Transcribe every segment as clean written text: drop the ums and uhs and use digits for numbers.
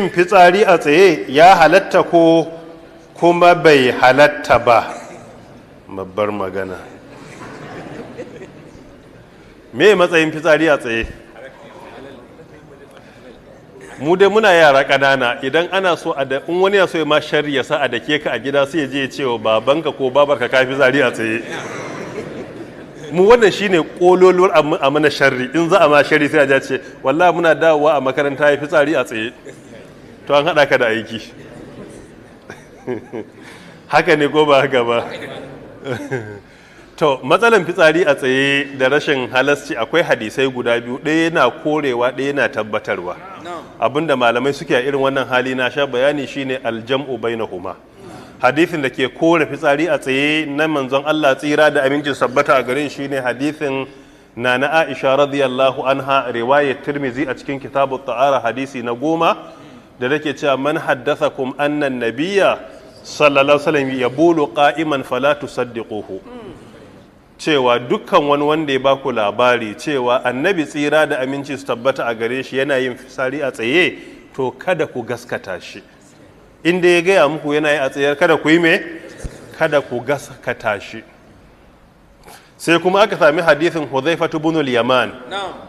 Yin fitsari a tsaye ya halatta ko kuma bai halatta ba? Babbar magana. Me matsayin fitsari a tsaye? Mu dai muna yara ƙanana, idan ana so a da in wani ya so ya ma sharri, ya sa a dake ka a gida, sai ya je ya ce wa babanka ko babarka ka fitsari a tsaye. Mu wannan shine kololuwar a mana sharri. In za a ma sharri, sai a ce, "Wallahi muna dawowa a makaranta ya fitsari a tsaye." To, an haɗa ka da aiki. Haka ne ko ba haka ba? To, matsalan fitsari a tsaye da rashin halasci, akwai hadisai guda biyu, ɗaya na korewa, ɗaya na tabbatarwa. Abinda malamai suke a irin wannan hali, na sha bayani, shine aljam'u bainahuma. Hadisin da ke kore fitsari a tsaye na manzon Allah, tsira da amincin sabbata a garin, shine hadisin na na Aisha radiyallahu anha, riwayat Tirmizi a cikin Kitabu Tahara, hadisi na 10, da take cewa, "Man haddathakum anna nabiyya sallallahu alaihi wasallam yabulu qa'iman fala tusaddiquhu." Cewa dukkan wani wanda ya baku labari cewa Annabi, tsira da aminci su tabbata a gare shi, yana yin fitsari a tsaye, to kada ku gaskata shi. Inda ya gaya muku yana yi a tsaye, kada ku yi me? Kada ku gaskata shi. Sai kuma aka sami hadithin Hudhaifatu ibn al-Yaman,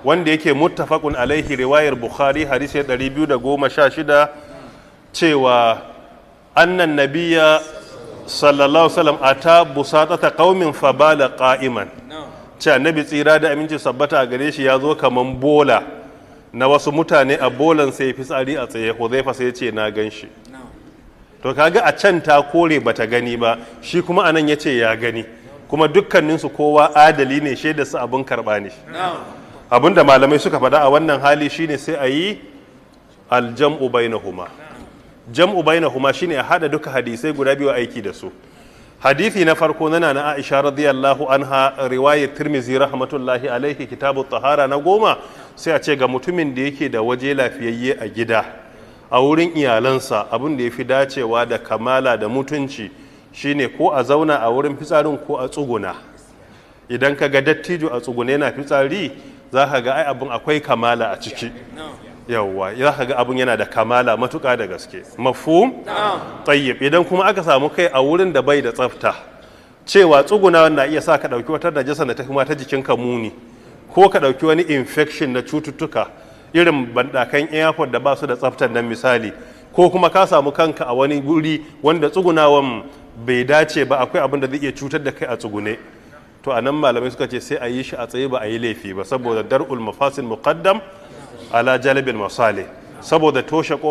wanda yake muttafaqun alaihi, riwayar Bukhari, hadisi 216, cewa annan nabiyya sallallahu alaihi wasallam ata busatata qaumin fabala qa'iman. Ce Annabi, tsira da aminci sabbata a gare shi, ya zo kaman bola na wasu mutane, a bolan sai fitsari a tsaye. Hudhaifa sai ya ce, "Na gan shi." To, kaga a can ta kore bata gani ba, shi kuma anan ya ce ya gani. Kuma dukkaninsu kowa adali ne, shaida su abin karba ne. Abinda malamai suka faɗa a wannan hali shine sai a yi aljam'u bainahuma. Jam'u bainahuma shine a hada duka hadisai guda biyu, aiki da su. Hadisi na farko na Aisha radiyallahu anha, riwayat Tirmizi rahmatullahi alaihi, Kitabu Tahara na 10, sai a ce ga mutumin da yake da waje lafiyayye a gida, a wurin iyalansa, abin da ya fi dacewa da kamala da mutunci shine ko a zauna a wurin fitsarin ko a tsuguna. Idan ka ga dattijo a tsugune na fitsari, za ka ga ai abin akwai kamala a ciki. Yawwa, za ka ga abin yana da kamala matuƙa da gaske. Mafhum? Tayyib. Idan kuma aka samu kai a wurin da bai da tsafta, cewa tsuguna na iya sa ka ɗauki wata najasa da ta kuma ta jikinka muni, ko ka ɗauki wani infection na cututtuka, irin banɗakan airport da ba su da tsaftar nan misali, ko kuma ka samu kanka a wani guri wanda tsugunawan bai dace ba, akwai abin da zai iya cutar da kai a tsugune, to a nan malamai suka ce sai a yi shi a tsaye, ba a yi laifi ba, saboda dar'ul mafasid muqaddam ala jalbil masalih, saboda toshe kofar